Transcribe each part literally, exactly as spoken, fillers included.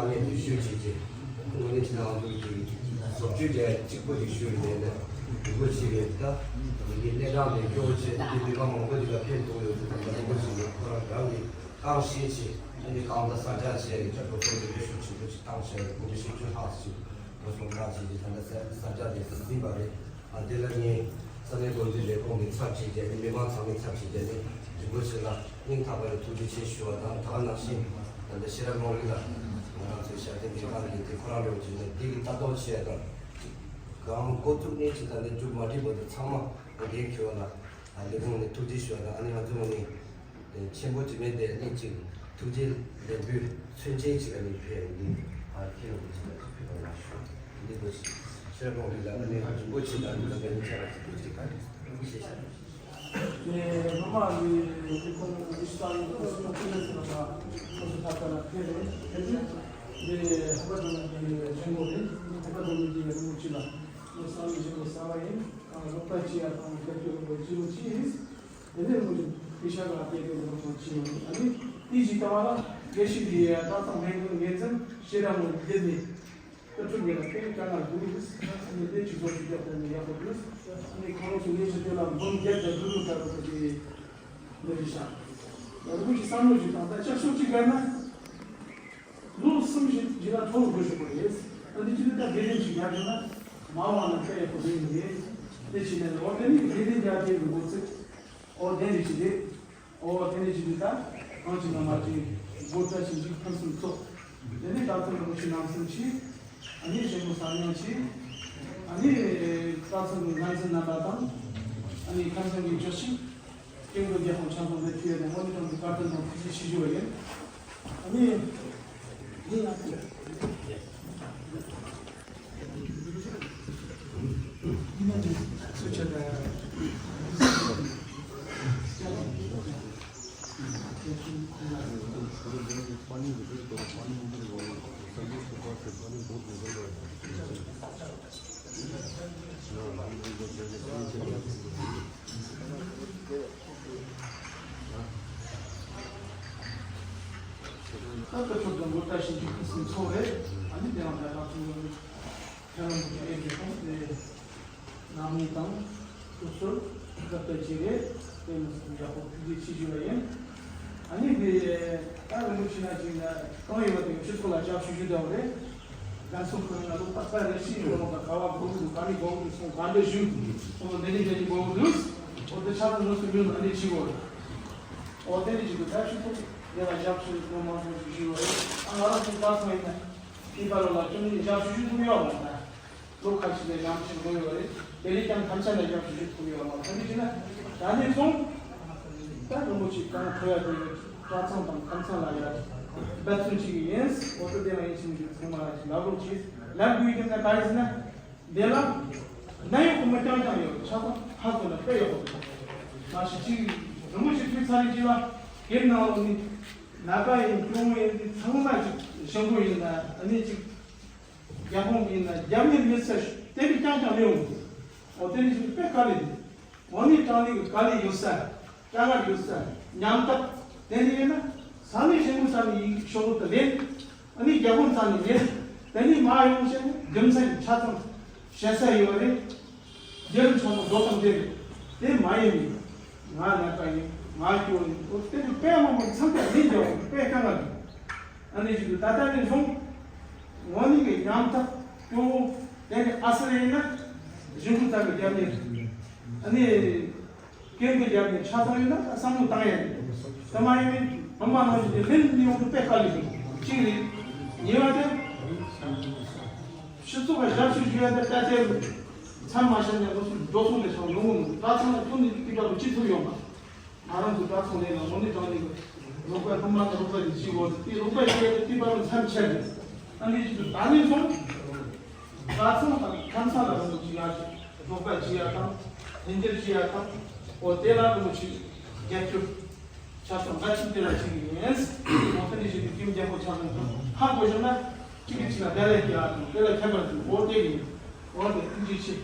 ངས་འདི་ཞུས་བྱས་ཀྱི། དངོས་གནས་ཅི་ལའང་འདུག་ཅིག་བཟོ་བཅོས་བྱས་གཅིག་པོ་ཞིག་ཞུས་ནས་ནས་རིན་པོ་ཆེ་གི་ད་འདི་གི་གནས་སྟངས་དེ་སྐྱོ་བོ་ཆེ་འདི་མི་མང་མང་པོ་ཅིག་ལ་ཕན་ཐོགས་ཡོད་ཚུལ་དང་རིན་པོ་ཆེ་གི་ཁོ་རང་རང་གི་གང་ཤེས་ཆེ་ཨ་ནི་གང་ལྟར་གསར་རྒྱག་བྱས་ནས་ཅག་པོ་སོང་ནས་ལས་ཤུགས་ཆེན་པོ་ཅིག་བཏང་བྱས་ནས་དགོན་པའི་ཤུགས་ཆུ་ལྷག་ཅིག་དགོས་སོང་ལ་ཅིག་གི་ད་ལྟ་གསར་རྒྱག་དེ་ཟིན་པ་རེད། ཨ་དེ་ལ་ངས་ས་གནས་དགོན་སྡེ་ལས་ཁུངས་ཀྱི་ཚབ་བྱས་བྱས་ནས་མི་མང་ཚང་མའི་ཚབ་བྱས་བྱས་ནས་རིན་པོ་ཆེ་ལ་སྙིང་ཐག་པ་ནས་ཐུགས་རྗེ་ཆེ་ཞུ་བ་དང་། ད་ག་ནང་བཞིན་ད་ལྟ་ཤེས་རབ་རླུང་རིག་ལགས་ང་རང་ཚོའི་ཞབས་བརྟན་སྡིངས་ཁང་གི་དེ་ཁོ་རང་ལ་ཡོང་བྱས་ནས་དེ་གི་ལྟ་རྟོག་བྱས་དང་གང་འགོ་བཙུགས་ནས་ཅིག་ད་ལྟ་མཇུག་མ་སྒྲིལ་བར་དུ་ཚང་མ་འགན་འཁྱེར་བ་ལ་ལས་ཁུངས་ནས་ཐུགས་རྗེ་ཞུ་བ་དང་། ཨ་ནི་ང་ཚོ་ནས་ཆེན་པོ་ཅིག་མེད་དེ་ནི་ཅིག་ཐུགས་རྗེ་ལེགས་འབུལ་མཚོན་ཆེན་ཅིག་ཨ་ནི་ཕེབས་ཡོང་དུས་ཨ་ཁྱེད་རང་ཚོ་ཅིག་ལ་ཅིག་ཕེབས་པ་ཡག་ཤོས་འདི་དགོས་ཤིག་ཤེས་རབ་རླུང་རིག་ལགས་ཨ་ནི་རིན་པོ་ཆེ་དང་འདི་ལ་ཨ་ནི་ཁྱེད་རང་ཚོ་ཐུགས་རྗེ་བཀའ་དྲིན་ཆེ་ཞུ། ཨེ་སློབ་མ་ལི་ལི་ཁོང་ལི་ཤི་ཏ་ཡི་ཁོ་སོ་ཁོ་ལེ་སི་ལ་ཁོ་སོ་ཐ་ཐ་ལ་ཕེབས་རེད། ཕེབས་དུས་འདི་ཧ་པ་ཏོ་ནི་གི་ཆེན་པོ་རེད། ཧ་པ་ཏོ་ནི་གི་རིན་པོ་ཆེ་ལ་ལོ་གསར་བའི་ཆེན་པོ་གསར་བ་ཡིན། ཨ་ལོག་པ་ཅི་ཡ་དང་རྒྱབ་སྐྱོར་རིན་པོ་ཆེ་རིན་པོ་ཆེ་ཡིན། དེ་ནས་རིན་པོ་ཆེ་ཕི་ཤ་ལ་སྐད་དེ་རིན་པོ་ཆེ་ཡིན། ཨ་ནི་དེ་ཞིག་ལྟ་བ་ལ་དགེ་བཤེས་འདི་ཡ་ད་ཚང་མེད་ཀུན་ངེས་འཛིན་ཤེས་རབ་མོ་འདི་ནི། ད་ཕྲུག་ཡིན་ལ་ཁྱེད་ཀྱི་དཀའ་ངལ་དགོས་ཀྱི་ཨ་ནི་ལས་ཀྱི་བཟོ་ཞིག་རྒྱག་ཐུབ་ནས་ཡག་པོ་འདུག་ཨ་ནི་ཁོ་རང་ཚོ་ལས་ཀྱི་དེ་ལ་འབུམ་བརྒྱད་དང་དྲུག་ལ་ལྟ་བུ་དེ་འདི་རེད་ཤག་རིན་པོ་ཆེ་བསམ་བློ་ཞིག་བཏང་ད་ལྕགས་ཤོག་ཅིག་བརྒལ་ན་ལོ་གསུམ་བཞི་རྗེས་ལ་ཐོག་འགྲོ་ཞིག་པ་རེད། ཨ་ནི་ཅི་ནི་ད་དགེ་ལྡན་ཞིག་རྒྱག་བྱུང་ན་མ་འོངས་ན་དཔེ་ཡག་པོ་རེད་ཡིན་རེད། དེ་བྱས་ནས་འོ་དེ་ནི་དགེ་ལྡན་རྒྱག་དེ་མི་འགོ་ཚུགས། འོ་དེ་རེད་ཅི་རེད། ཨོ་དེ་ནས་ཅི་འདུག་ད་གང་ཅི་ན་མ་ཅི་འགོ་ཁྲ་ཞིག་འཇིག་ཕུན་སུམ་ཚོགས། དེ་ནས་ད་ཚང་རིན་པོ་ཆེ་རྣམ་གསུམ་མཆིས། ཨ་ནི་གཞོན་ནུ་ས་ཡོང་མཆིས། ཨ་ནི་ད་ཚང་གི་ངན་འཛིན་རྣམ་པ་དང་། ཨ་ནི་ཁམས་ཚང་གི་ཇོ་ཤི། སྐྱེ་དགུ་རྒྱལ་ཁོངས་ཆ་ཚང་ལས་ཐུ་ཡ་དང་དངོས་གནས་དྲང་གི་བཀའ་དྲིན་དང་ཐུགས་རྗེ་ཆེ་ཞུ་བ་ཡིན། ཨ་ནི། ད་ལྟ་ཁྱོད་དང་མགོ་ལྟ་ཞིང་གི་ཁུ་སིམ་ཚོགས་རེད། ཨ་ནི་དེ་རང་ད་ལྟ་ཚོང་ཡོང་ནི་ཁྱེད་རང་གི་ཨེ་འདྲ་ཁོང་དེ་ནང་མི་དང་སོ་སོར་སྐབས་དེ་ཅི་རེད་དེ་མི་སྲིད་ཡག་པོ་ཐུགས་རྗེ་ཆེ་ཞུ་བ་ཡིན། ཨ་ནི་དེ་ད་རིན་པོ་ཆེ་ན་ཅིག་ན་གང་ཡོད་པ་དེ་སྤྱི་ཚོགས་ལ་ཞབས་ཞུ་ཞུ་དགོས་རེད། རྒན་གསུམ་ཁོ་ན་ལོ་ཏག་ཏག་རེ་ཞིག་ཡོད་ལོ་ད་ག་བ་གོ་གི་འདུག་ག་ནི་གོ་གི་འདུག་སོང་ག་འདྲ་ཞུ་སོང་འདི་ནི་འདི་ནི་གོ་གི་འདུག་འོ་དེ་ཆ་ཚང་ནོར་སུ་ཡོད་ན་ཨ་ནི་ཅི་གོ་རེད། འོ་དེ་ནི་ཅི་གི་ད་ཞུ་ཐུབ་དེ་ལ་ཞབས་ཞུ་ནོར་མང་སོང་ཞུ་ཞུ་བ་རེད། ཨ་ང་རང་ཚོ་ད་སོང་ཡིན་ན་ཕི་པ་ལོ་ལ་ཅུང་ནི་ཞབས་ཞུ་ཞུ་ཐུབ་ཡོད་མ་ད། ལོ་ཁ་ཅིག་ལས་ཡང་ཅིག་འགྲོ་ཡོད་རེད། དེ་ལས་ཀྱང་ཐམས་ཅད་ལ་ཡང་ཞུ་ཞུ་ཐུབ་ཡོད་མ་ཐ་མི་ཅི་ན། ད་ནས་བཟུང་། ད་རིན་པོ་ཆེ་གང་ཐོ་ཡ་དེ་ཡོད་གྲྭ་ཚང་དང་ཁམས་ཚང་ལ་ཡ། འབད་བརྩོན་ཅིག་ཡིན། འོ་ཏོ་དེ་ལ་ཡིན་ཅིག་མི་ཞུ་ཚང་མ་ལ་ཅིག་ལབ་རོགས་གྱིས་ལབ་དགོས་ཡོད་ན་ག་རེ་ཟེར་ན། དེ་ལ། ན་ཡོད་ཁོ་མ་རྐྱང་རྐྱང་ཡོད་ཆ་ཚང་ཧ་གོ་ན་དཔེ་ཡག་པོ་འདུག་མ་གཞི་ཅིག་རིན་པོ་ཆེ་ཐུགས་ཚ་རེ་ཅིག་ལ། དེ་ནང་ལོགས་ནི། ན་ག་ཡིན་སྐྱོ་བོ་ཡིན་དེ་ཚང་མ་ཅིག་ཞང་པོ་ཡིན་ན་ཨ་ནི་ཅིག་རྒྱ་ཁོང་གིས་ན་རྒྱ་མིར་མི་ཚེ་དེ་རིགས་རྐྱང་རྐྱང་ལེན་འོང་གི། འོ་དེ་རིགས་ཞིག་དཔེ་དཀའ་ལས་འདུག་འོ་ནི་དྲང་ལས་ཀྱི་དཀའ་ལས་ཡོད་ས། དཀའ་ངལ་ཡོད་ས། ཉམ་ཐག་དེ་རིགས་ཡིན་ན་ས་གནས་གཞིས་ཁོངས་ས་ནས་ཡིག་ཤོག་བུ་དེ་ལེན། ཨ་ནི་རྒྱ་ཁོང་ས་ནས་ལེན། དེ་ནས་མ་ཡོང་བྱས་ནས་རྒྱུ་མཚན་གྱི་ཆ་ཚང་བཤད་ས་ཡོད་རེད། རྒྱལ་ཚོགས་མོ་རྡོ་དང་འདྲེ་རེད། དེ་མ་ཡིན་མིན། ང་ན་ཀ་ཡིན། ང་སྐྱོ་ཡིན། འོ་དེ་ཚོ་དཔེ་མང་པོ་འཚང་ཁ་མི་འཇོག་དཔེ་དཀའ་ངལ་འདུག་ཨ་ནི་ཞིག་ཏུ་ད་ལྟ་ནས་བཟུང་། ངོ་ནི་གི་ཉམ་ཐག་སྐྱོ་བོ་དེ་ནི་ཨ་སེ་ཡིན་ན། གཞུང་གི་ཚབ་ཀྱི་རྒྱབ་ནས། ཨ་ནི། སྐད་འབོད་རྒྱབ་ནས་ཆ་ཚང་ཡོད་ན་བསམ་བློ་བཏང་ཡ་རེད། དེ་མ་ཡིན་ནི་མི་མང་ནང་བཞིན་ལེན་མི་ཡོང་གི་དཔེ་དཀའ་ལས་འདུག་གཅིག་རེད། གཉིས་པ་དེ། སྤྱི་ཚོགས་ལ་ཞབས་ཞུ་ཞུ་ཡ་དེ་ལྟ་དེ་མཚམས་མ་བཞག་ནས་ང་ཚོ་འགྲོ་སོང་ལས་བྱུང་ཡོང་གི་མི་འདུག་གྲྭ་ཚང་ལ་ཐུག་ནས་ཀི་པ་རུ་ཅི་ཐུབ་ཡོང་མ། ང་རང་ཚོ་གྲྭ་ཚང་ལས་ལ་ངོ་ནས་དྲང་ནས་རོགས་པ་སློབ་མ་དང་རོགས་པ་ཡིན་གཅིག་འོ་དེ་རོགས་པ་ཞུ་ཡ་དེ་ཀི་པ་རུ་མཚམས་ཆད་རེད། ཨ་ནི་ཅི་ཐུབ་ད་ནས་བཟུང་། གྲྭ་ཚང་དང་ཁམས་ཚང་ལ་རང་ཚོ་ཅི་ཡ་ཞིག་རོགས་པ་བྱེད་ཡ་དང་། ལྷན་འབྱེད་བྱེད་ཡ་དང་། འོ་དེ་ལ་རིན་པོ་ཆེ་རྒྱབ་སྐྱོར་ཆ་ཚང་འགའ་ཅིག་དེ་ལ་བྱེད་ཀྱི་ཡིན། འོ་དེ་ནི་བྱེད་དུས་ཁྱིམ་རྒྱལ་པོ་ཆ་ཚང་དང་ཧ་གོ་བྱུང་ན་གཅིག་གིས་གཅིག་ལ་བདེ་ལེགས་སྐྱེ་བ་དང་དེ་ལ་ཁྱད་པར་དུ་འོ་དེ་ཡིན། འོ་དེ་ཐུགས་རྗེ་ཆེ།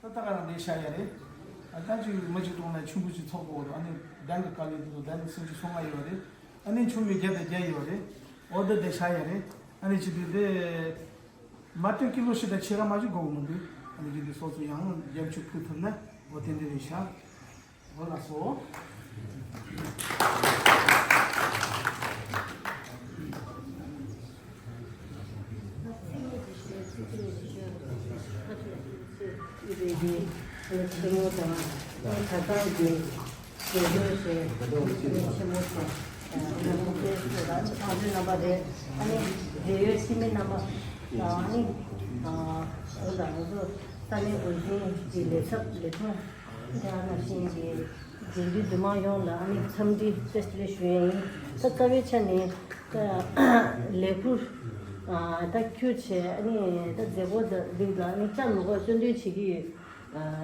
ད་ལྟ་ག་རང་འདི་ཤ་ཡ་རེད། ཨ་ད་ཅིག་མི་གཅིག་གཏོང་ན་ཆུང་ཀུ་ཅིག་ཚོགས་པ་འོ་དོ། ཨ་ནི་གདན་གྱི་དཀའ་ལས་འདུག་གདན་སུམ་ཅུ་སོ་ལྔ་ཡོད་རེད། ཨ་ནི་ཆུང་མི་བརྒྱ་དང་བརྒྱད་ཡོད་རེད། འོ་ད་འདི་ཤ་ཡ་རེད། ཨ་ནི་ཅི་དུས་དེ་མ་སྟོན་ཀི་ལོ་ཤི་ད་ཕྱེད་ཀ་མ་ཅིག་དགོས་མི་འདུག་ཨ་ནི་ཅི་དུས་སོ་སོ་ཡང་རྒྱབ་ཆུ་ཕུལ་ཐུབ་ན་འོ་དེ་འདྲ་རེད་ཤག་འོ་ལགས་སོ། ས་གནས་འགོ་འཛིན་གྱི་ལས་ཚབ་ལས་ཁུངས་དེ་ནང་བཞིན་གྱི་འཛིན་གྲྭའི་འདུས་མང་ཡོངས་ལ་ཨ་ནི་འཚམས་འདྲི་བཀྲ་ཤིས་བདེ་ལེགས་ཞུ་ཡ་ཡིན། ད་རྩ་བའི་ཆ་ནས་ད་ལས་ཁུར་ད་ཁྱུར་བྱས་ཨ་ནི་ད་མཛད་སྒོ་འདི་ལ་ཨ་ནི་བཅའ་མི་དགོས་གཙོ་འདོན་བྱེད་ཀྱི་ཡོད།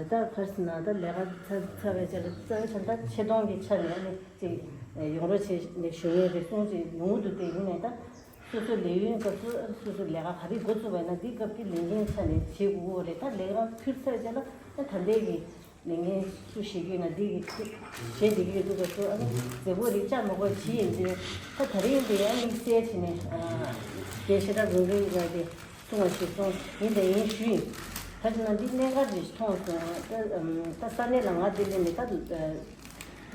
ད་ག་རེ་ཟེར་ན་ད་ལས་ཀ་ཚར་ཚར་བའི་ཆ་ལ་རྩ་བའི་ཆ་ད་ཆེ་མཐོང་གི་ཆ་ནས་ཨ་ནི་ཅིག་ཡོང་རོགས་བྱས་ནས་ཞུ་ཡས་རེད་གསུངས་ཅིག་ཡོང་གི་འདུག་དེ་ཡིན་ནའི་ད། སོ་སོའི་ལས་ཡུན་སྐབས་སུ་སོ་སོའི་ལས་ཀ་ག་རེ་འགོ་བཙུགས་པ་ཡིན་ན་འདིའི་སྐབས་ཀྱི་ལས་འགན་ཆ་ནས་བྱེད་དགོས་ཀྱི་རེད། ད་ལས་ཀ་ཁུར་ཚར་རྗེས་ལ་ད་ད་ལྟའི་གི་ལས་འགན་སུ་བཞེས་ཀྱི་ཡོད་ན་འདི་གི་བཞེས་བསྡད་ཀྱི་ཡོད་འདུག་སྐབས་སུ་ཨ་ནི་མཛད་སྒོ་རིགས་བཅའ་མ་དགོས་བྱེད་ཡིན་དུས་ད་ད་རེས་འདི་ཨ་ནི་གསལ་བྱས་ནས་རྒན་ཤེས་རབ་རིང་རིང་ལགས་ཀྱིས་གསུངས་པ་ཞིག་སོང་ཡིན་དང་ཡིན་ཞུ་ཡིན། ད་ཅི་ན་འདི་གནད་འགག་ཅིག་མཐོང་སོང་། ད་ད་ས་གནས་ལ་ང་འདི་སླེབས་ནས་ད་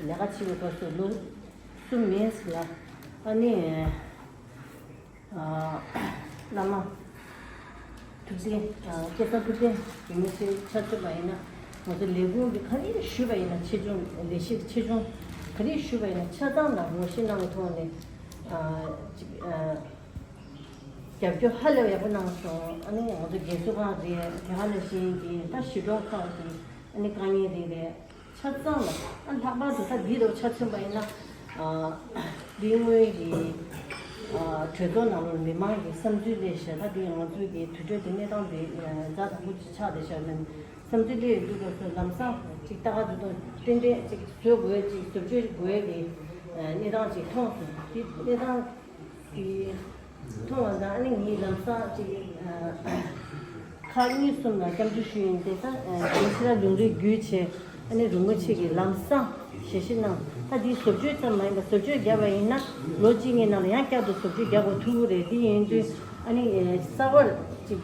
ལས་ཀ་བྱེད་པའི་སྐབས་སུ་ལོ་གསུམ་མིན་ལ་ཨ་ནི། བླ་མ་ཐུབ་བསྟན། སྐལ་བཟང་ཐུབ་བསྟན་ཡིན་མི་ཆེ་ཆ་མཚོན་པ་ཡིན་ན་ང་ཚོ་ལས་ཁུངས་ཀྱི་ག་རེ་ཞུས་པ་ཡིན་ན་ཆེ་ཆུང་ལས་བྱེད་ཆེ་ཆུང་ག་རེ་ཞུས་པ་ཡིན་ན་ཆ་ཚང་ལ་ངོ་ཤེས་གནང་ཐོག་ནས་ཅིག་རྒྱབ་སྐྱོར་ཧ་ལས་ཡག་པོ་གནང་སོང་། ཨ་ནི་ང་ཚོ་རྒན་གསོ་ཁང་རེད། དེ་ག་ནང་བཞིན་གྱི་ད་ཞི་གྲོགས་ཁག་གི་ཨ་ནི་དཀའ་ངལ་རེད་རེད། ཆ་ཚང་ལ་ཨ་ལྷག་པར་དུ་ད་འདི་ལྟ་བུ་ཆ་མཚོན་པ་ཡིན་ན་འདི་སྔོན་གྱི་གྲོས་ཚོགས་ནང་ལོགས་མི་མང་གི་བསམ་ཚུལ་སླེབས་ཤག་ད་འདི་ང་ཚོའི་གི་དུས་ཚོད་འདི་གནས་སྟངས་འདི་རྫ་དང་པོ་ཅིག་ཆགས་བསྡད་ཤག་ནས་བསམ་ཚུལ་སླེབས་ཡོང་དུས་སྐབས་སུ་ལམ་སང་ཅིག་ལྟ་ག་དུས་དང་ཏན་ཏན་ཅིག་བཟོ་དགོས་ཅིག་བཟོ་བཅོས་དགོས་གི་གནས་སྟངས་ཅིག་མཐོང་སོང་། འདི་གནས་སྟངས་དེ་མཐོང་བ་དང་ཨ་ནི་ངའི་ལམ་སང་ཅིག་ཁག་གཉིས་གསུམ་ལ་སྐྱབས་འཇུག་ཞུས་ཡིན་ཏེ་ད་དེ་ཕྱི་ལ་ལུང་རིགས་བརྒྱུད་བྱས་ཨ་ནི་རིན་པོ་ཆེ་གི་ལམ་སང་ཞལ་བཞེས་གནང་། ད་འདི་བཟོ་བཅོས་ཙམ་མ་ཡིན་པར་བཟོ་བཅོས་བརྒྱབ་པ་ཡིན་ན་ལོ་གཅིག་གཉིས་ནང་ལ་ཡང་བསྐྱར་དུ་བཟོ་བཅོས་རྒྱག་དགོས་ཐུག་གི་རེད། འདི་ཡིན་དུས་ཨ་ནི་གསར་པར་ཅིག་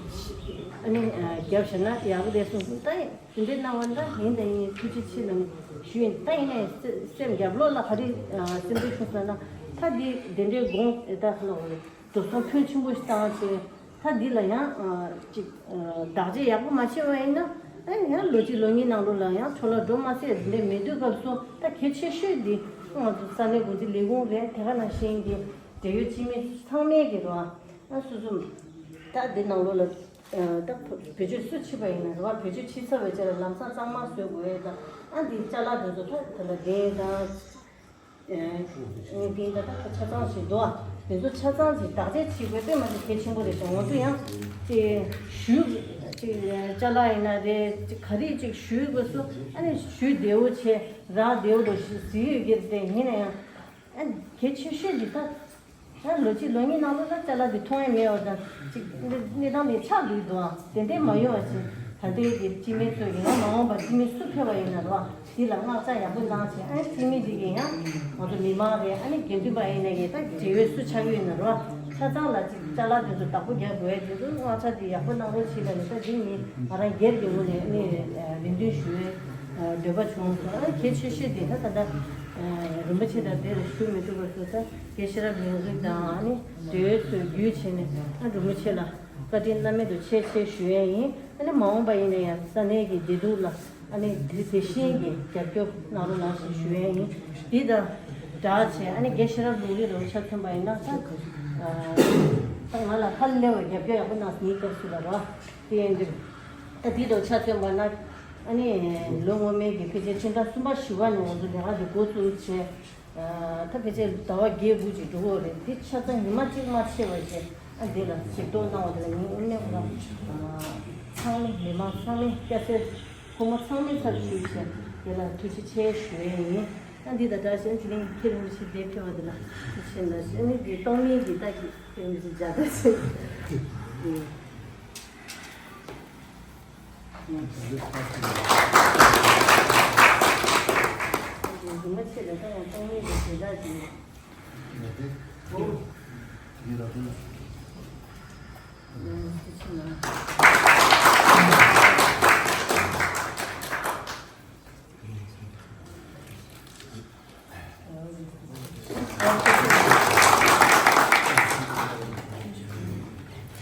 ཨ་ནི་བརྒྱབ་བཞག་ན་ཡག་པོ་རེད་གསུངས་སོང་། ད་དེ་འདྲའི་གནང་བ་འདྲ་ཡིན་དང་ཡིན་ཐུགས་རྗེ་ཆེ་ལ་ནི་ཞུ་ཡིན། ད་ཡིན་ནའི་སེམས་རྒྱབ་ལོགས་ལ་ག་རེ་སེམས་ཁྲལ་བྱུང་སོང་ན་ད་འདི་དེ་འདྲའི་དགོངས་ད་ལོ་འགྲོ་སོང་ཕོན་ཆེན་པོ་ཞིག་བཏང་བྱས་ད་འདི་ལ་ཡང་ཅིག་བདག་གཅེས་ཡག་པོ་མ་བྱས་པ་ཡིན་ན་ཨ་ཡང་ལོ་གཅིག་ལོ་གཉིས་ནང་ལོགས་ལ་ཡང་འཕྲོ་བརླག་འགྲོ་མ་སྲིད་དེ་འདྲའི་མེད་དུས་སྐབས་སུ་ད་གལ་ཆེ་ཤོས་འདི་ང་ཚོ་ས་གནས་འགོ་འཛིན་ལས་ཁུངས་རེད། དེ་ག་ནང་བཞིན་གྱི་འབྲེལ་ཡོད་སྤྱི་མི་ཚང་མས་ཀྱི་རོ་ཨ་སོ་སོ་ད་འདི་ནང་ལོགས་ལ། ད་བེད་སྤྱོད་སུ་བྱེད་པ་ཡིན་ན་རེད་བ། བེད་སྤྱོད་བྱེད་ཚར་བའི་རྗེས་ལ་ལམ་སང་གཙང་མ་བཟོ་དགོས་ཡས་དང་ཨ་འདི་ཅ་ལག་དེ་ཚོ་ད་ད་ལྟ་གདན་དང་ཨེ་ཨེ་འདི་ད་ད་ཆ་ཚང་ཞིག་འདུག་ཨ། དེ་ཚོ་ཆ་ཚང་ཅིག་བདག་གཅེས་བྱེད་དགོས་དཔེ་མ་ཚད་གལ་ཆེན་པོ་རེད་ཤག་འོ་ཚོ་ཡང་ཅིག་ཞུ་ཅིག་ཅ་ལག་ཡིན་ན་རེད། ཅིག་ག་རེ་ཅིག་ཞུ་དགོས་སོ། ཨ་ནི་ཞུ་བདེ་བོ་བྱས་རག་བདེ་བོ་འདུག་ཟེར་ཡོད་ཀྱི་རེད། དེ་ཡིན་ན་ཡང་ཨ་གལ་ཆེ་ཤོས་འདི་ད་ད་ལོ་གཅིག་ལོ་གཉིས་ནང་ལོགས་ལ་ཅ་ལག་འདི་མཐོང་ཡ་མེད་པ་དང་ཅིག་གནས་སྟངས་འདི་ཆགས་འགྲོ་གི་འདུག་ཨ་དེ་འདྲའི་མ་ཡོང་བ་བྱས། ད་ལྟའི་གི་སྤྱི་མི་ཚོ་ཡིན་ན་མ་འོངས་པར་སྤྱི་མི་སུ་ཕེབས་པ་ཡིན་ན་རོ། དེ་ལ་མངགས་ཆ་ཡག་པོ་གནང་བྱས། ཨ་ནི་སྤྱི་མི་དེ་གི་ཡང་ང་ཚོ་མི་མང་རེད། ཨ་ནི་དགེ་འདུན་པ་ཡིན་ན་ཡང་ད་དགེ་བའི་སུ་ཆགས་ཡོད་ན་རོ། ཆ་ཚང་ལ་ཅིག་ཅ་ལག་དེ་ཚོ་བདག་པོ་རྒྱག་དགོས་ཡ་དེ་ཚོ་མངགས་ཆ་དེ་ཡག་པོ་གནང་རོགས་བྱེད་ལབ་ནས། ད་དེ་ནི་ང་རང་སྒེར་གྱི་ངོས་ནས་ཨ་ནི་རེ་འདུན་ཞུ་བའི་འདོད་པ་བྱུང་སོང་། ཨ་ནི་གལ་ཆེ་ཤོས་དེ་ད་ད་ལྟ་རིན་པོ་ཆེ་དང་དེར་ཞུ་མི་ཐུབ་པ་སོ། ད་དགེ་བཤེས་རབ་ཡིན་གཟིགས་དང་ཨ་ནི་འབྲེལ་ཡོད་ཚོས་བརྒྱུད་བྱས་ནས་ཨ་རིན་པོ་ཆེ་ལ་བཀའ་དྲིན་བླ་མེད་དུ་ཆེ་ཆེ་ཞུ་ཡས་ཡིན། ཨ་ནི་མ་འོངས་པ་ཡིན་ན་ཡང་ས་གནས་ཀྱི་བདེ་སྡུག་ལ་ཨ་ནི་དེ་དེ་བཞིན་གྱི་རྒྱབ་སྐྱོར་གནང་རོགས་གནང་ཞེས་ཞུ་ཡས་ཡིན། འདི་དང་སྦྲགས་བྱས་ཨ་ནི་དགེ་བཤེས་རབ་ལུང་རིགས་ལ་ཆ་མཚོན་པ་ཡིན་ན་ད་ཨ་ད་ང་ལ་ཧ་ལས་པའི་རྒྱབ་སྐྱོར་ཡག་པོ་གནང་ངེས་སྐབས་སུ་ལ་རོ། དེ་ཡིན་དུས་ད་འདི་དང་ཆ་མཚོན་པ་ན་ཨ་ནི་ལོ་སྔོན་མའི་གི་ཕལ་ཆེར་ཕྱི་ཟླ་གསུམ་པ་བཞི་པ་ནས་ང་ཚོ་ལས་ཀ་འདི་འགོ་བཙུགས་བྱས། ད་ཕལ་ཆེར་ཟླ་བ་བརྒྱད་དགུ་ཅིག་འགྲོ་གི་རེད། འདི་ཆ་ཚང་ཉི་མ་གཅིག་མ་ཆད་པ་བྱས་ཨ་འདི་ལ་ཞིབ་གཏོང་གནང་བ་དེ་ལ་ངས་དངོས་གནས་ཁོ་རང་ཚང་མས་མི་མང་ཚང་མས་སྐྱ་སེར་ཕོ་མོ་ཚང་མས་ཚབ་ཞུས་བྱས་དེ་ལ་ཐུགས་རྗེ་ཆེ་ཞུ་ཡས་ཡིན། ཨ་འདི་དང་སྦྲགས་བྱས་དེ་རིང་ཁྱེད་རིན་པོ་ཆེ་འདིར་ཕེབས་པ་དེ་ལ་ཐུགས་རྗེ་ཆེ་གནང་ཞུ། ཨ་ནི་འདི་གཏོང་མིན་གྱི་ལྟ་གི་ཁྱེད་རིན་པོ་ཆེ་མཇལ་དར་ཞུ།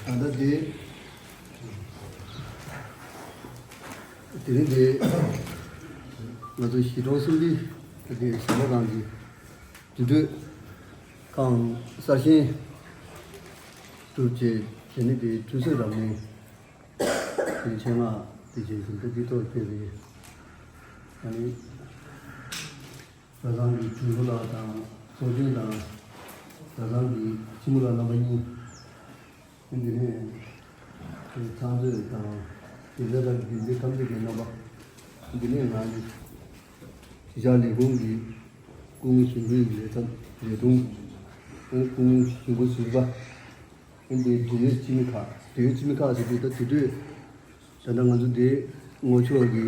ད་ལྟ་དེ། དེ་རིང་དེ་ང་ཚོ་གཞིས་གྲོང་གསུམ་པའི་དེ་ཞལ་ལག་ཁང་གི་དེ་དུས་ཁང་གསར་བཞེངས་གྲུབ་རྗེས་དེ་ནི་དེ་ཁྲུས་གསོལ་རབ་གནས་དེ་ཆེད་མངགས་དེ་བྱས་ཤིང་དེ་དུས་ཐོག་སྐྱེས་པའི་ཨ་ནི། གྲྭ་ཚང་གི་དྲུང་འཚོ་ལགས་དང་ཚོགས་གཞོན་དང་གྲྭ་ཚང་གི་སྤྱི་མོ་ལགས་རྣམ་པ་གཉིས། འདི་ནས་ཚང་གཙོས་དང་དེ་ལས་ཀ་དགེ་འདུན་ཐམས་ཅད་ཀྱི་རྣམ་པ། འདི་ནས་ང་གི་གཞིས་ཆགས་ལས་ཁུངས་ཀྱི་སྐུ་ངོ་གཞོན་སྐུའི་ལས་ཚབ་ལས་དྲུང་། སྐུ་ངོ་གཞོན་སྐུ་ཟུར་པ། འདི་འབྲེལ་ཡོད་སྤྱི་མི་ཁག་འབྲེལ་ཡོད་སྤྱི་མི་ཁག་ཟེར་དུས་ད་དེ་དུས། ད་ལྟ་ང་ཚོ་འདི་ངོ་ཆོག་གི་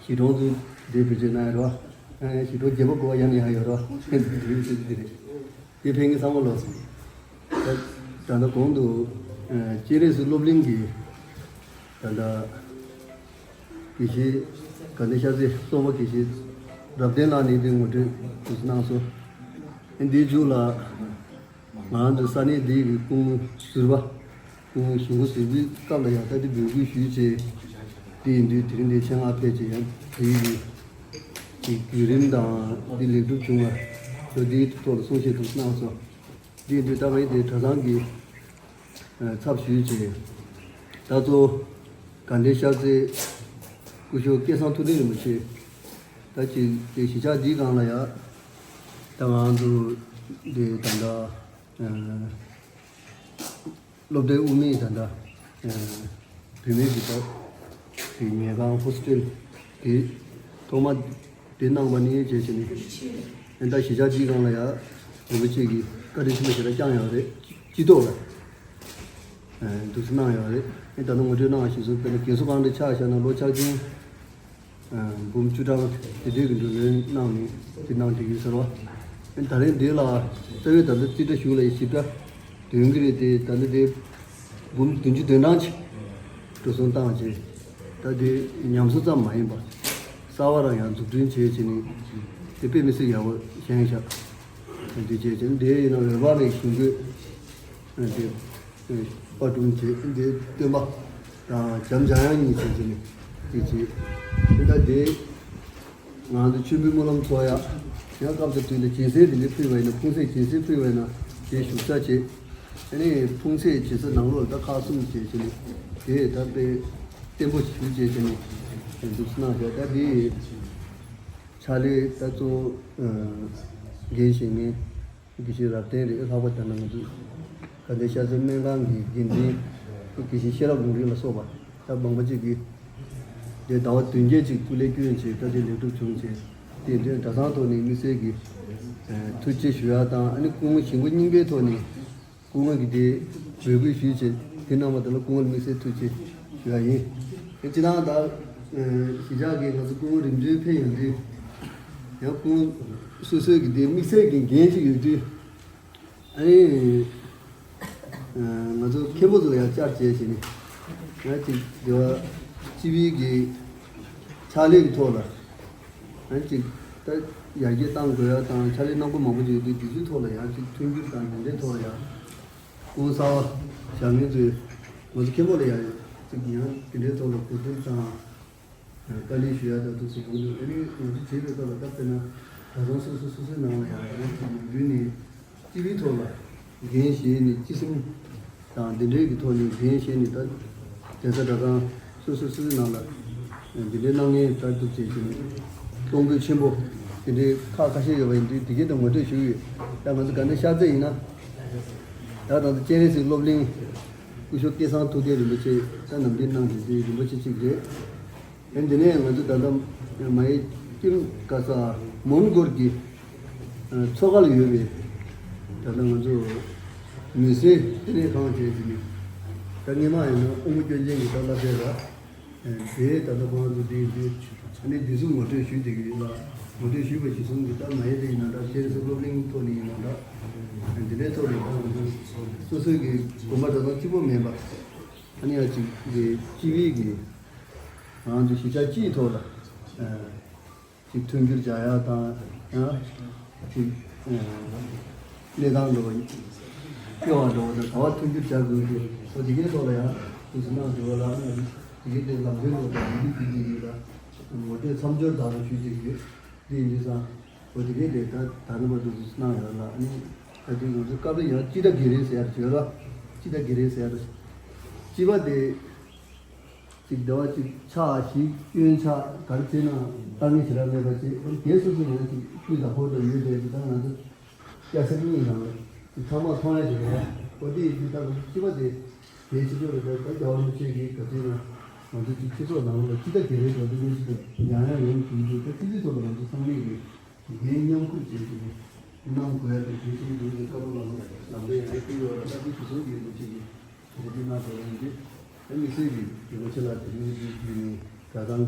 གཞིས་གྲོང་ཚོ་འདི་བེད་སྤྱོད་གནང་ཡོད་རེད་བ། གཞིས་གྲོང་བརྒྱད་པ་དགུ་པ་ཡང་ནས་ཡང་ཡོད་རེད་བ། འདི་རེད་ཟེར་གྱི་རེད། དེ་ཕན་གྱི་བསམ་བློ་སོང་། ད་ད་ལྟ་གོང་དུ་སྤྱན་རས་གཟིགས་སློབ་གླིང་གི་ད་ལྟ་དགེ་བཤེས་དགའ་ལྡན་ཤར་རྩེ་སོག་པོ་དགེ་བཤེས་རབ་བརྟན་ལགས་ནས་འདི་ངོ་སྤྲོད་དུ་གནང་སོང་། འདིའི་མཇུག་ལ། ང་རང་ཚོ་ས་གནས་འདི་གི་སྐུ་ངོ་ཟུར་པ། སྐུ་ངོ་གཞོན་སྐུ་ཟུར་པའི་སྐབས་ལ་ཡང་ད་ལྟ་འབོད་སྐུལ་ཞུས་བྱས། དེ་ཡིན་དུས་དེ་རིང་འདི་ཆེད་མངགས་ཕེབས་བྱས་ཡང་དེ་ཡི་གི་བརྒྱུད་རིམ་དང་འདི་ལེགས་གྲུབ་བྱུང་བ་ཚོ་འདིའི་ཐོག་ལ་གསུང་བཤད་དུ་གནང་སོང་། དེ་ཡིན་དུས་ད་ང་ཡི་དེ་གྲྭ་ཚང་གི་ཚབ་ཞུས་བྱས། ད་གཙོ་དགའ་ལྡན་ཤར་རྩེ་སྐུ་ཞབས་སྐལ་བཟང་ཐུབ་བསྟན་རིན་པོ་ཆེ། ད་ཅིག་དེ་གཞིས་ཆགས་འདིའི་སྒང་ལ་ཡ། ད་ང་ཚོ་འདི་ད་ལྟ་སློབ་གྲྭའི་དབུ་མའི་ད་ལྟ་བུད་མེད་ཀྱི་ད་དེ་ཉལ་ཁང་ཧོ་སི་ཊེལ་དེ་ཐོག་མ་དེ་གནང་བ་ནི་བྱས་བྱས་ནས། ཨེ་ད་གཞིས་ཆགས་འདིའི་སྒང་ལ་ཡ་རིན་པོ་ཆེ་གིས་བཀའ་དྲིན་ཆེན་པོ་ཞེ་དྲག་བསྐྱངས་ཡོད་རེད། སྤྱི་ཚོགས་ལ་འདུག་སེ་གནང་ཡོད་རེད། ཨེ་ད་ནི་ངོ་སྤྲོད་གནང་བ་ཞིག་སོང་། དཔེར་ན་རྒན་གསོ་ཁང་དེ་ཆ་བཞག་ན་ལོ་ཆ་རྐྱེན་འབུམ་བཅུ་གྲངས་དེ་འདྲའི་གི་འགྲོ་གྲོན་གནང་ནས་དེ་གནང་བསྡད་ཡོད་ཟེར་བ། ཨེ་ད་རེས་འདི་ལ་རྩ་བའི་ད་ལྟ་རྩིས་ཁྲ་ཞུ་ལ་ཡི་ཞིབ་ཕྲ་འདོན་གི་རེད་དེ། ད་ནི་དེ་འབུམ་བདུན་ཅུ་དོན་གྲངས་ཅིག་འགྲོ་སོང་བཏང་བྱས། ད་དེ་ཉམས་གསོ་ཙམ་མ་ཡིན་པ་གསར་བ་རང་ཡང་འཛུགས་སྐྲུན་བྱས་བྱས་ནས་དེ་དཔེ་མི་སྲིད་ཡག་པོ་བཞེངས་ཤག་འདི་བྱས་བྱས་ནས་དེ་ཡིན་ན་འོད་དཔག་མེད་ཞིང་བཀོད་དེ་དཔར་སྐྲུན་བྱས། དེ་སྟོན་པ་དང་འཇམ་འཇམ་དབྱངས་གཉིས་བྱས་བྱས་ནས་དེ་བྱས། དེ་ད་དེ། ང་ཚོ་མཆོད་འབུལ་སྨོན་ལམ་ཚོགས་ཡག་ཡང་སྐབས་དེ་དུས་ལ་སྦྱིན་སྲེག་དེ་འདྲ་ཕུལ་བ་ཡིན་ན། ཕུང་སྲེག་སྦྱིན་སྲེག་ཕུལ་བ་ཡིན་ན་དེ་བཞུགས་ས་བྱེད། ཨ་ནི་ཕུང་སྲེག་བྱེད་ས་ནང་ལོགས་ལ་ད་ཁག་གསུམ་བྱས་བྱས་ནས་དེ་ད་དཔེ་བརྟན་པོ་ཞིག་བྱས་བྱས་ནས་འདུག་སེ་གནང་བཞག་ད་དེ་ཕྱག་ལས་ད་གཙོ་བོ་འགན་བཞེས་མཁན་ དགེ་བཤེས་རབ་བརྟན་རེད། ལྷག་པར་དུ་ང་ཚོ་དགའ་ལྡན་ཤར་རྩེ་སྨན་ཁང་གི་འགན་འཛིན་དགེ་བཤེས་ཤེས་རབ་ལུང་རིགས་ལ་སོགས་པ་ད་མང་པོ་ཅིག་གིས་དེ་ཟླ་བ་བདུན་བརྒྱད་ཅིག་སྐུ་ལས་བསྐྱོན་བྱས། ད་དེ་ལེགས་གྲུབ་བྱུང་བྱས། དེ་དོན་གྲྭ་ཚང་ཐོག་ནས་དམིགས་བསལ་གྱི་ཐུགས་རྗེ་ཆེ་ཞུ་ཡ་དང་། ཨ་ནི་སྐུ་ངོ་ཞིང་པ་རྙིང་པའི་ཐོག་ནས་སྐུ་ངོ་གིས་དེ་འབོད་སྐུལ་ཞུས་བྱས། དེ་གནང་བ་དེ་ལ་སྐུ་ངོ་ལ་དམིགས་བསལ་ཐུགས་རྗེ་ཆེ་ཞུ་ཡ་ཡིན། སྤྱིར་བཏང་ད་གཞིས་ཆགས་ཀྱི་ང་ཚོ་སྐུ་ངོ་རིམ་བྱོན་ཕེབས་ཡོང་དུས་ཡང་སྐུ་ངོ་སོ་སོའི་གི་དེ་དམིགས་བསལ་གྱི་འགན་ཞིག་ཡོད་དུས། ཨ་ནི། ང་ཚོ་མཁན་པོ་ཚོ་ལ་ཡང་བཅར་བྱས་བྱས་ནས་ཡང་ཅིག་དེ་བ་སྤྱི་པའི་གི་ཕྱག་ལས་ཀྱི་ཐོག་ལ་ཡང་ཅིག་ད་ཡར་རྒྱས་གཏང་དགོས་ཡ་དང་། ཕྱག་ལས་གནང་དགོས་མང་པོ་ཅིག་ཡོད་དུས། དེ་ཚོའི་ཐོག་ལ་ཡང་ཅིག་མཐུན་འགྱུར་དང་དེ་འདྲའི་ཐོག་ལ་ཡང་སྐུ་ངོ་གསར་པ་བཞེངས་མཁན་ཚོས་ང་ཚོ་མཁན་པོ་ལ་ཡང་ཅིག་ཡང་དེ་འདྲའི་ཐོག་ལ་གོ་བསྡུར་དང་། བཀའ་འདྲི་ཞུ་ཡ་ད་དུ་ཟེར་ཡོང་དུས། ཨ་ནི་ང་ཚོ་བྱེད་པའི་སྐབས་ལ་ད་དཔེར་ན་གྲྭ་ཚང་སོ་སོ་སོ་སོའི་ནང་ལ་ཡང་ཡང་ཅིག་ཡོང་དུས་ནས་སྤྱི་པའི་ཐོག་ལ་འགན་བཞེས་ནས། སྤྱི་སེམས་དང་འདི་འདྲའི་གི་ཐོག་ནས་འགན་བཞེས་ནས། ད་གདན་ས་གྲྭ་ཚང་སོ་སོ་སོ་སོའི་ནང་ལ་འདི་འདྲའི་གནང་མཁན་ད་འདུག་བྱས་བྱས་ནས་གཏོང་ཕོད་ཆེན་པོ་དེ་འདྲའི་ཁག་ཁ་ཤས་ཡོད་པ་ཡིན་དུས། དེ་གའི་ད་ངོ་སྤྲོད་ཞུ་གི་ཡོད། ད་ང་ཚོ་དགའ་ལྡན་ཤར་རྩེ་ཡིན་ན། ད་ད་ལྟ་སྤྱན་རས་གཟིགས་སློབ་གླིང་སྐུ་ཞབས་སྐལ་བཟང་ཐུབ་བསྟན་རིན་པོ་ཆེ་ད་ནམ་རྒྱུན་གནང་བཞིན་དེ་རིན་པོ་ཆེ་གཅིག་རེད། ཨ་ནི་དེ་ནས་ང་ཚོ་ད་ལྟ་མ་ཡི་ཀིམ་ག་ས་མོན་གྷོར་གྱི་མཚོ་ཁ་ལ་ཡོད་པའི་ད་ལྟ་ང་ཚོ་མི་སེར་ལྟེ་གནས་ཁང་བཅས་ཀྱི་ནི། ད་སྔོན་མ་ཡིན་ན་དབུ་མ་སྐྱོན་ཅན་གྱི་ད་བསླབ་གྲྭ་ར། དེ་ད་ལྟ་ཁོང་ཚོ་དེ་དུས་ཨ་ནི་དེ་ཚོ་ངོ་སྤྲོད་ཞུས་བསྡད་ཀྱི་ཡོད་ལ། ངོ་སྤྲོད་ཞུས་པ་གཞིར་བཟུང་གི་ད་མ་ཡི་དེ་ཡིན་ན་འདྲ། སྤྱན་རས་གཟིགས་སློབ་གླིང་ཐོག་ནས་ཡིན་ན་འདྲ། དེ་འདྲའི་ཐོག་ནས་ད་ང་ཚོ་སོ་སོའི་གི་དགོན་པ་གྲྭ་ཚང་གཅིག་པོ་མིན་པ། ཨ་ནི་ཡང་ཅིག་དེ་སྤྱི་པའི་གི་ང་ཚོ་གཞིས་ཆགས་སྤྱིའི་ཐོག་ལ་ཅིག་མཐུན་འགྱུར་བྱ་ཡ་དང་། ཡང་ཅིག་གནས་སྟངས་འགྲོ་བ་སྐྱོ་བ་འགྲོ་བ་དང་། ག་བ་མཐུན་འགྱུར་བྱ་དགོས་ཀྱི་འོ་དེ་གའི་ཐོག་ལ་ཡང་དུས་སུ་གནང་དགོས་པ་ལ། ཨ་ནི་དེ་གའི་དེ་ལམ་སྟོན་འགྲོ་བ་དང་ཡིན་གྱི་ཡིན་ལ། ངོ་སྤྲོད་མཚམས་སྦྱོར་དག་ལ་ཞུས་ཀྱི་ཡོད། དེ་ཡིན་དུས་ཙང་འོ་དེ་གའི་དེ་ད་ད་ནི་མ་འདུག་གནང་ཡོད་ལ། ཨ་ནི་ད་དེ་ང་ཚོ་སྐབས་རེ་ཡང་སྤྱི་ཟླ་བརྒྱད་རེད་ཟེར་ཡ་བརྗོད་ལ། སྤྱི་ཟླ་བརྒྱད་རེད་ཟེར་ཡ་ད་སྤྱི་པ་དེ། གཅིག་ཟླ་བ་གཅིག་ཆགས་ཤིག་སྐྱོན་ཆགས་ག་རེ་བྱས་ན་ལྟ་ངན་ཞེ་དྲག་མེད་པ་བྱས། དེ་སོ་སོ་ཡང་གཅིག་སྤུས་དག་པོ་དང་ཡོད་པའི་གི་ད་ང་ཚོ་སྐྱ་སེར་གཉིས་ནང་ལ་ཚང་མ་མཐོང་ཡ་ཞིག་རེད། འོ་དེ་ཡིན་དུས་ད་ང་ཚོ་སྤྱི་པ་དེ་དེའི་སྤྱི་ཚོགས་ལ་ད་ད་རྒྱལ་བ་རིན་པོ་ཆེ་གིས་ག་ཚོད་ན་ང་ཚོ་གཅིག་སྤྱི་ཚོགས་ནང་ལ་སྤྱི་ཟླ་བརྒྱད་རེའི་གྲོང་སྡེ་གཉིས་ཀྱི་ཡང་ཡང་ཡོང་དུས་དུས་ད་སྤྱི་འཐུས་ཚོ་ལ་ང་ཚོ་ཚང་མས་གི་འགན་མཉམ་འཁུར་བྱས་ཏེ་གནང་དགོས་ཡ་དང་། དེ་བཞིན་དུ་བཀའ་སློབ་ལམ་ལམ་སྟོན་ཡང་ཡང་སྤེལ་ཡོད་ལ། ད་དེ་དུས་ཚོད་ཀྱི་ལོ་གཅིག་གི་གོ་སྒྲིག་གནང་དགོས་ཡིན་ཏེ། ད་དམིགས་བསལ་གྱི་རིན་པོ་ཆེ་ལ་དེ་རིང་གི་དུས་ནས་གྲྭ་ཚང་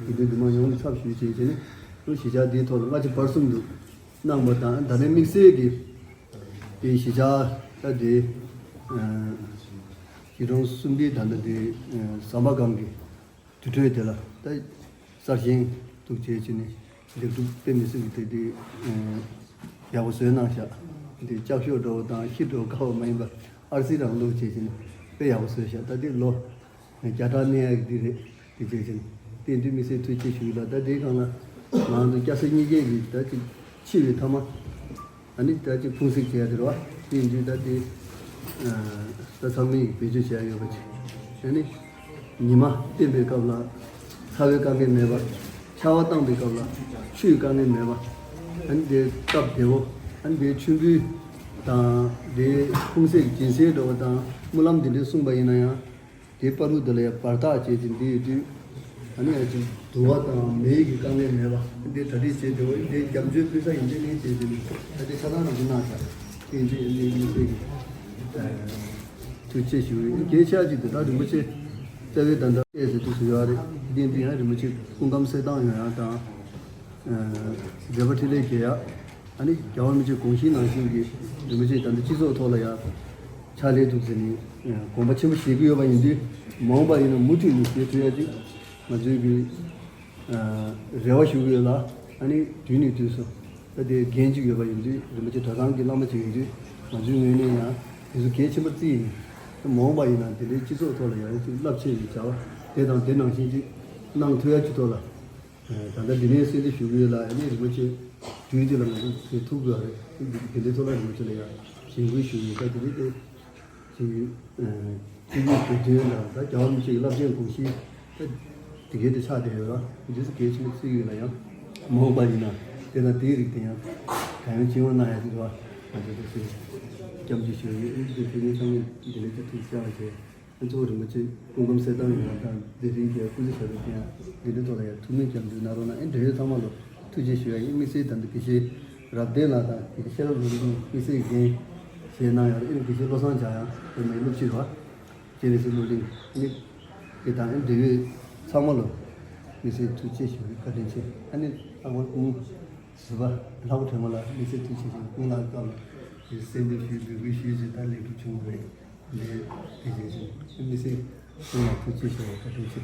གི་དགེ་འདུན་འདུས་མང་ཡོངས་ལ་ཚབ་ཞུས་བྱས་བྱས་ནས་ལོ་གཞིས་ཆགས་འདིའི་ཐོག་ལ་སྔ་ཕྱི་བར་གསུམ་དུ་གནང་བ་དང་། ད་ལན་དམིགས་བསལ་གྱི་དེ་གཞིས་ཆགས་ད་དེ་གཞིས་གྲོང་གསུམ་པའི་ད་ལྟ་དེ་ཟམ་པ་སྒང་གི་དུར་ཁྲོད་དེ་ལ་ད་གསར་བཞེངས་འདུག་བྱས་བྱས་ནས་ལེགས་གྲུབ་དཔེ་མི་སྲིད་ཀྱི་དེ་དེ་ཡག་པོ་བཟོས་གནང་ཤག་དེ་ལྕགས་ཤོག་འདྲ་བོ་དང་ཤིང་འདྲ་བོ་དཀར་བ་མ་ཡིན་པ་ཨར་སི་རང་བླུགས་བྱས་བྱས་ནས་དཔེ་ཡག་པོ་བཟོས་ཤག་ད་དེ་ལོ་བརྒྱ་ཕྲག་གནས་ཡག་གི་དེ་རེད། དེ་བྱས་བྱས་ནས་དེ་དུས་དམིགས་བསལ་ཐུགས་རྗེ་ཆེ་ཞུ་ལ། ད་དེའི་སྒང་ལ་ང་ཚོ་སྐྱ་སེར་གཉིས་ཀའི་གི་ད་ཅིག་འཆི་བའི་ཐ་མ། ཨ་ནི་ད་ཅིག་ཕུང་གསེག་བྱས་ཡ་དེ་རེད་བ། དེ་ཡིན་དུས་ད་དེ་ད་ཚང་མས་བེད་སྤྱོད་བྱེད་ཡ་ཡོད་པ་ཅིག་ཨ་ནི་ཉི་མ་བསྟན་པའི་སྐབས་ལ་ཚ་བའི་དཀའ་ངལ་མེད་པ། ཆར་པ་བཏང་པའི་སྐབས་ལ་ཆུའི་དཀའ་ངལ་མེད་པ། ཨ་ནི་དེ་སྟབས་བདེ་བོ། ཨ་ནི་དེ་མཆོད་འབུལ་དང་དེ་ཕུང་གསེག་སྦྱིན་སྲེག་འགྲོ་བ་དང་སྨོན་ལམ་དེ་འདྲའི་གསུངས་པ་ཡིན་ན་ཡང་། དེ་བར་དུ་དེ་ལ་ཡང་བར་ཐག་བཅད་ཅིང་འདི་ཡོད་དུས། ཨ་ནི་ཡང་ཅིག་དུ་བ་དང་མེ་ཡི་གི་དཀའ་ངལ་མེད་པ། འདི་གྲ་སྒྲིག་བྱས་ཏེ་འོ་འདི་རྒྱབ་མཆོད་ཕུལ་ས་ཡིན་དེ་ནས་བྱས་ཏེ་ནི་ད་དེ་ཆ་ཚང་རང་གི་གནང་བཞག་དེ་འདི་འདི་མི་ཚེ་གི་ཐུགས་རྗེ་ཞུ་ཡི་གལ་ཆེ་ཅིག་དེ་དག་རིན་པོ་ཆེ་རྩ་བའི་ད་ལྟ་ཨེ་ཟེར་དུས་སུ་ཡོད་རེད། དེ་འདི་ཡང་རིན་པོ་ཆེ་སྐུ་ཁམས་གསལ་ཐང་ཡོང་ཡ་དང་། མཛད་པ་འཕྲིན་ལས་རྒྱས་ཡ། ཨ་ནི་རྒྱལ་བ་རིན་པོ་ཆེ་དགོངས་གཞི་ནང་བཞིན་གྱི་རིན་པོ་ཆེ་ད་ལྟ་སྤྱི་ཚོགས་ཐོག་ལ་ཡང་ཕྱག་ལས་འདུག་ཟེར་ནས་དགོངས་པ་ཆེན་པོ་བཞེས་ཀྱི་ཡོད་པ་ཡིན་དུས། མ་འོངས་པ་ཡིན་ན་མུ་མཐུད་ནས་བྱེད་ཐུབ་ཡ་ཅིག་ང་ཚོའི་གི་རེ་བ་ཞུ་གི་ཡོད་ལ། ཨ་ནི་དུས་ནས་དུས་སུ་ད་དེ་འགན་ཅིག་ཡོད་པ་ཡིན་དུས། རིན་པོ་ཆེ་གྲྭ་ཚང་གི་བླ་མ་ཅིག་ཡིན་དུས། ང་ཚོའི་ངོས་ནས་ཡང་དེ་ཚོ་གལ་ཆེན་པོ་བརྩིས་ཡིན། མ་འོངས་པ་ཡིན་ན་དེ་འདྲའི་སྤྱི་ཚོགས་ཐོག་ལ་ཡང་ཅིག་རླབས་ཆེ་བའི་བྱ་བ་དེ་དང་དེ་ནང་བཞིན་ཅིག་གནང་ཐུབ་ཡ་ཅིག་ཐོག་ལ། ད་ལྟ་འདི་ནས་གསོལ་འདེབས་ཞུ་གི་ཡོད་ལ། ཨ་ནི་རིན་པོ་ཆེ་དུས་འདི་ལ་ང་ཚོ་ཟེར་ཐུབ་དགོས་རེད། དེ་འདི་ཚོ་ལ་རིན་པོ་ཆེ་ལ་ཡང་གཞེན་སྐུལ་ཞུ་གི་ཡོད། ད་དེ་རིང་དེ་ཅིག་སྤྱི་ཡོངས་བོད་དོན་དང་ད་རྒྱལ་བ་རིན་པོ་ཆེ་གི་རླབས་ཆེན་དགོངས་གཞི་ད་དེ་གའི་དེ་ཆགས་བསྡད་ཡོད་ལ། འདི་ཚོ་གལ་ཆེན་པོ་བརྩི་གི་ཡོད་ལ། ཡང་མ་འོངས་པ་ཡིན་ན་དེ་དང་དེའི་རིགས་དེ་ཡང་གང་ཡང་བྱེད་དགོས་གནང་ཡ་ཟེར་བ། ང་ཚོ་དེ་བཞིན་སྐྱབས་འཇུག་ཞུ་ཡི་ཡོད། འདི་དེ་ནས་ཚང་མས་འདི་ལས་ཀྱི་ཐུགས་བཅར་བ་བྱས། ཨ་ཚོ་རིན་པོ་ཆེ་སྐུ་ཁམས་གསལ་ཐང་ཡོང་བ་དང་དེ་རིང་གི་སྐུ་ཚེ་ཞབས་པད་བརྟན་ཡག་འདི་འདྲའི་ཐོག་ལ་ཡང་ཐུགས་སྨོན་སྐྱབས་འཇུག་གནང་རོགས་གནང་། ཨེ་འབྲེལ་ཡོད་ཚང་མ་ལ་ཐུགས་རྗེ་ཞུ་ཡ་ཡིན། དམིགས་བསལ་ད་ལྟ་དགེ་བཤེས་རབ་བརྟན་ལགས་དང་དགེ་བཤེས་ཤེས་རབ་ལུང་སྟོན་དམིགས་བསལ་འགན་བཞེས་གནང་ཡོད་རེད། ཨེ་དགེ་བཤེས་བློ་བཟང་འཇམ་དབྱངས་བོད་མིའི་སློབ་སྤྱི་རེད་བ། སྤྱན་རས་གཟིགས་སློབ་གླིང་ནི་དེ་དང་ཨེ་འབྲེལ་ཡོད་ཚང་མ་ལ་དམིགས་བསལ་ཐུགས་རྗེ་ཆེ་ཞུ་བའི་བཀའ་དྲིན་ཆེ། ཨ་ནི་ལྷག་པར་སྐུ་ངོ་ཟུར་པ་ལྷག་པ་དྲན་མ་ལགས་དམིགས་བསལ་ཐུགས་རྗེ་ཆེ། སྐུ་ངོ་ལགས་སྐབས་ལ་དེ་གསན་འདུན་ཞུས་འབོད་སྐུལ་ཞུས་ཚེ་ད་ལེགས་གྲུབ་བྱུང་བ་རེད། ལས་དེ་བཞིན་ཞིང་དམིགས་བསལ་སྐུ་ངོ་ཐུགས་རྗེ་ཆེ་བའི་བཀའ་དྲིན་ཆེ།